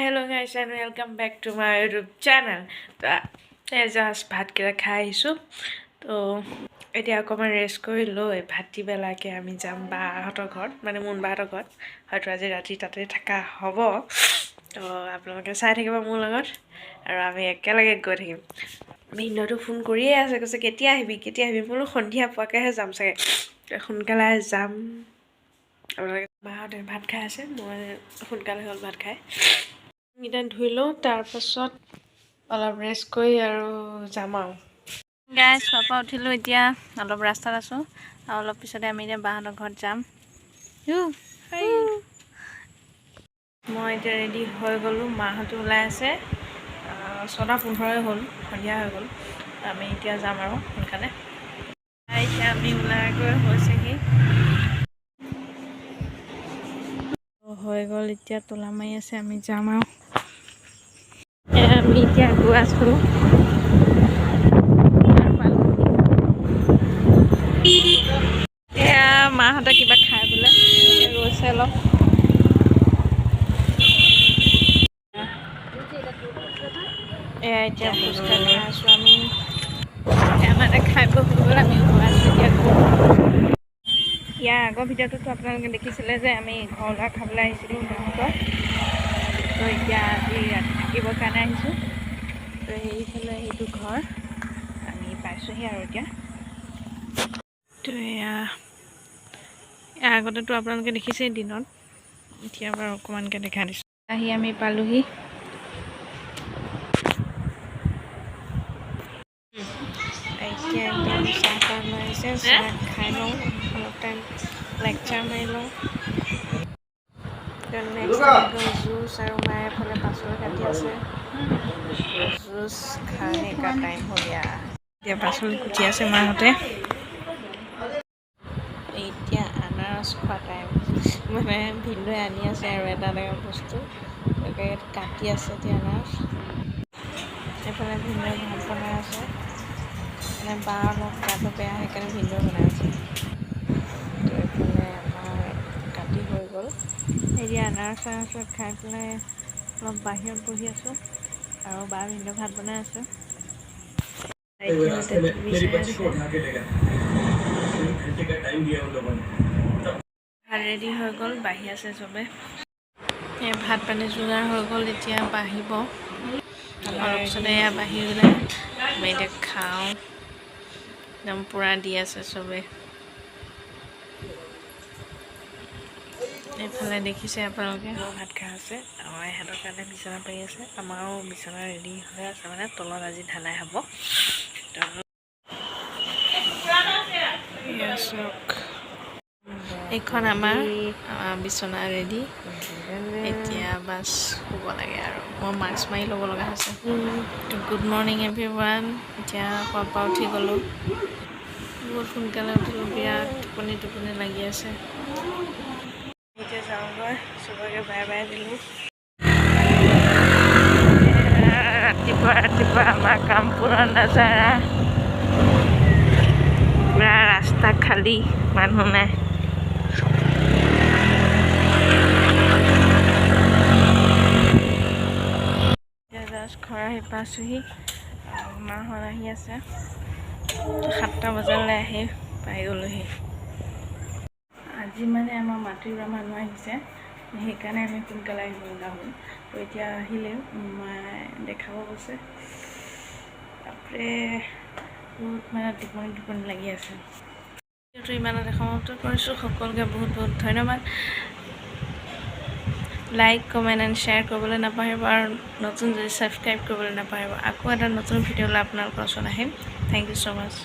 Hello guys and welcome back to my YouTube channel. তো এই just ভাতকেইটা খাই আহিছোঁ। তো এতিয়া অকণমান ৰেষ্ট কৰি লৈ ভাটিবেলাকৈ আমি যাম বাহঁতৰ ঘৰত, মানে মুনবাহঁতৰ ঘৰত। হয়তো আজি ৰাতি তাতে থকা হ'ব। তো আপোনালোকে চাই থাকিব মোৰ লগত আৰু আমি একেলগে গৈ থাকিম। ভিনদেউটো ফোন কৰিয়ে আছে, কৈছে কেতিয়া আহিবি, কেতিয়া আহিবি? বোলো সন্ধিয়া পোৱাকৈহে যাম চাগে। তো সোনকালে যাম। আপোনালোকে মাহঁতে ভাত খাই আছে, মই সোনকালে হ'ল ভাত খাই এতিয়া ধুই লওঁ, তাৰপাছত অলপ ৰেষ্ট কৰি আৰু যাম। আৰু গাইজ, খোৱাৰ পৰা উঠিলোঁ, এতিয়া অলপ ৰাস্তাত আছোঁ আৰু অলপ পিছতে আমি এতিয়া বাহঁতৰ ঘৰত যাম। মই এতিয়া ৰেডি হৈ গ'লোঁ, মাহঁতো ওলাই আছে। 6টা 15ই হ'ল, সন্ধিয়া হৈ গ'ল। আমি এতিয়া যাম আৰু সোনকালে। এতিয়া আমি ওলাই গৈ হৈছেহি, হৈ গ'ল। এতিয়া তোলা মাৰি আছে, আমি যাম আৰু। আমি এতিয়া গৈ আছোঁ। এয়া মাহঁতে কিবা খাই বোলে ৰৈছে অলপ। এয়া এতিয়া ফুচকা খাই আছোঁ আমি। মানে খাই বৈ হৈ গ'ল, আমি গৈ আছোঁ এতিয়া। ইয়াৰ আগৰ ভিডিঅ'টোতো আপোনালোকে দেখিছিলে যে আমি ঘৰলৈ খাবলৈ আহিছিলোঁ মাহঁতৰ। তো এতিয়া আজি ৰাতি থাকিবৰ কাৰণে আহিছোঁ। তো সেইফালে সেইটো ঘৰ আমি পাইছোঁহি আৰু এতিয়া। তো এয়া ইয়াৰ আগতেতো আপোনালোকে দেখিছেই দিনত, এতিয়া বাৰু অকণমানকৈ দেখা দিছোঁ। আহি আমি পালোহি। এতিয়া একদম চাহ তাহ বনাইছে, চাহ খাই লওঁ, অলপ টাইম লেকচাৰ মাৰি লওঁ। নেক্সট জুচ আৰু মায়ে এফালে পাচলি কাটি আছে। জুচ खाने का টাইম हो गया। এতিয়া পাচলি কুটি আছে মাহঁতে। এতিয়া আনাৰস খোৱা টাইম, মানে ভিনদেউৱে আনি আছে আৰু এটা এটা বস্তু তাকে কাটি আছে। এতিয়া আনাৰস, এইফালে ভিনদেউৱে ভাত বনাই আছে। মানে বা অলপ গাটো বেয়া, সেইকাৰণে ভিনদেউ বনাই আছে। তো এইফালে আমাৰ কাটি হৈ গ'ল। এতিয়া আনাৰস চানাৰস খাই পেলাই অলপ বাহিৰত বহি আছোঁ আৰু বা ভিনদেউ ভাত বনাই আছে। रास्ते में টিভি मेरी চাই बच्ची আছে। को उठा के ले गए। 3 घंटे का टाइम दिया उन लोगों ने। ভাত ৰেডি হৈ গ'ল, বাঢ়ি আছে চবে। এই ভাত পানী যোগাৰ হৈ গ'ল, এতিয়া বাঢ়িব অলপ পিছতে। এয়া বাঢ়ি গ'লে আমি এতিয়া খাওঁ। একদম পূৰা দি আছে চবে। এইফালে দেখিছে আপোনালোকে ভাত খাই আছে। আমাৰ ইহঁতৰ কাৰণে বিচনা পাৰি আছে, আমাৰো বিচনা ৰেডি হৈ আছে, মানে তলত আজি ঢালাই হ'ব। তো এয়া চাওক, এইখন আমাৰ বিচনা ৰেডি। এতিয়া বাছ শুব লাগে আৰু মই মাস্ক মাৰি ল'ব লগা হৈছে। Good morning every one. এতিয়া শুৱাৰ পৰা উঠি গ'লোঁ, বহুত সোনকালে উঠিলোঁ, বিৰাট টোপনি টোপনি লাগি আছে। এতিয়া যাওঁগৈ, চবকে বাই বাই দিলোঁ। ৰাতিপুৱা ৰাতিপুৱা আমাৰ কামপুৰৰ নাজাৰা, পুৰা ৰাস্তা খালী, মানুহ নাই। এতিয়া জাষ্ট ঘৰ আহি পাইছোঁহি আৰু মাহঁত আহি আছে। 7টা বজালৈ আহি পাই গ'লোহি। আজি মানে আমাৰ মাটি ৰোৱা মানুহ আহিছে, সেইকাৰণে আমি সোনকালে আহিব লগা হ'ল। তো এতিয়া আহিলে মায়ে দেখাব গৈছে। বাপৰে, বহুত মানে টোপনি টোপনি লাগি আছে। ভিডিঅ'টো ইমানতে সমাপ্ত কৰিছোঁ। সকলোকে বহুত বহুত ধন্যবাদ। লাইক, কমেণ্ট এণ্ড শ্বেয়াৰ কৰিবলৈ নাপাহৰিব আৰু নতুন যদি ছাবস্ক্ৰাইব কৰিবলৈ নাপাহৰিব। আকৌ এটা নতুন ভিডিঅ' লৈ আপোনালোকৰ ওচৰত আহিম। Thank you so much.